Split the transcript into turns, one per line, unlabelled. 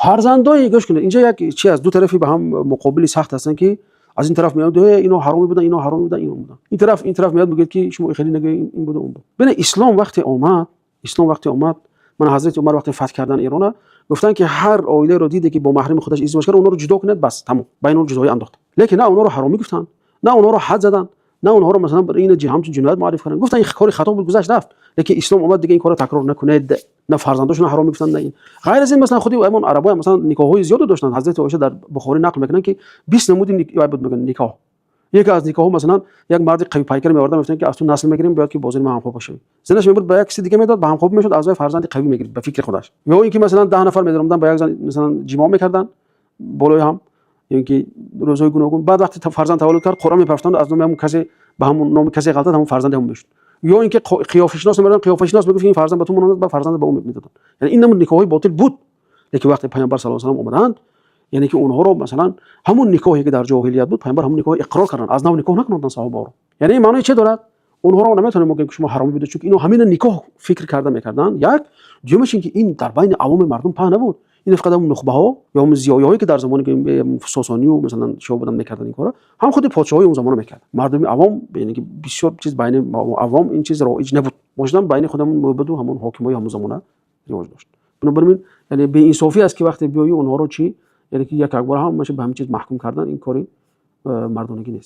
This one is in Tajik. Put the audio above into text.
Фарзандои, гӯш кунед, инҷо як чи аст, ду тарафи ба ҳам муқобили сахт ҳастанд, ки аз ин тараф меояд: «Э, инҳо ҳаромӣ буданд, инҳо ҳаромӣ буданд, инҳо буданд». Ин тараф меояд, мегӯяд, ки шумо хеле нагӯед, ин буд, он буд. Бинед, ислом вақте омад, ман, ҳазрати Умар вақте фатҳ кардан Эрона, гуфтанд, ки ҳар оилаеро диде, ки бо маҳрами худаш издивоҷ кард, онҳоро ҷудо кунед, бас, тамом. Байни онҳо ҷудоӣ андохт, лекин на онҳоро ҳаромӣ гуфтанд, на онҳоро ҳад заданд, на онҳоро масалан ин ҳамчун ҷиноят муарриф карданд. Гуфтанд, ин кори хато буд, гузашт, рафт, лекин ислом омад, дига ин корро такрор накунед. На фарзандошонро ҳаром гуфтанд, на ин. Ғайр аз ин, масалан, худи ҳамон арабо масалан никоҳҳои зиёде доштанд. Ҳазрати Оиша дар Бухорӣ нақл мекунанд, ки 20 намуди буд, мегӯянд, никоҳ. Яке аз никоҳҳо, масалан, як марди қавипайкар меоварданд, мегуфтанд, ки аз ту насл мегирем, бояд ки бо зани ман ҳамхоба шавӣ. Занаш мебурд, ба як киси дига медод, ба ҳамхоба мешуд, аз вай фарзанди қавӣ мегирифт ба фикри худаш. Ё ин ки масалан 10 нафар медаромаданд, ба як зан масалан ҷимоъ мекарданд болои ҳам, ё ин ки рӯзҳои гуногун. Баъд вақте фарзанд таваллуд кард, қуръа мепафтанд, аз номи ҳамон касе ба ҳамон номи касе ғалтад, ҳамон фарзанди ҳамон мешуд. Ё ин ки қиёфашинос мебурданд, қиёфашинос мегуфт, ки ин фарзанд ба ту монанд, ба фарзанд ба ӯ медоданд. Яъне ин намуд никоҳҳои ботил буд, лекин вақте Паёмбар саллаллоҳу алайҳи васаллам омаданд, яъне ки онҳоро, масалан, ҳамон никоҳе, ки дар ҷоҳилият буд, Паёмбар ҳамон никоҳ иқрор карданд, аз нав никоҳ накунанданд саҳобаҳоро. Яъне ин маънои чӣ дорад? Онҳоро наметавонем бигӯем, ки шумо ҳаромӣ будед, чунки инҳо ҳамина никоҳ фикр карда мекарданд. Як дуюмаш ин ки ин дар байни авоми мардум паҳн набуд. Ин фақат ҳамон нухбаҳо ё ҳамон зиёиҳое, ки дар замони Сосонию масалан шоҳ буданд, мекарданд ин корро, ҳам худи подшоҳои он замона мекарданд. Мардуми авом, яъне ки бисёр чиз, байни авом ин чиз роиҷ набуд. Бошадам, байни худ ҳамон мӯбаду ҳамон ҳокимои ҳамон замона ривоҷ дошт. Бинобар ин, яъне беинсофӣ аст, ки вақте биёӣ, онҳоро чӣ, яъне ки як акбор ҳамаша ба ҳамин чиз маҳкум кардан, ин кори мардонагӣ нест.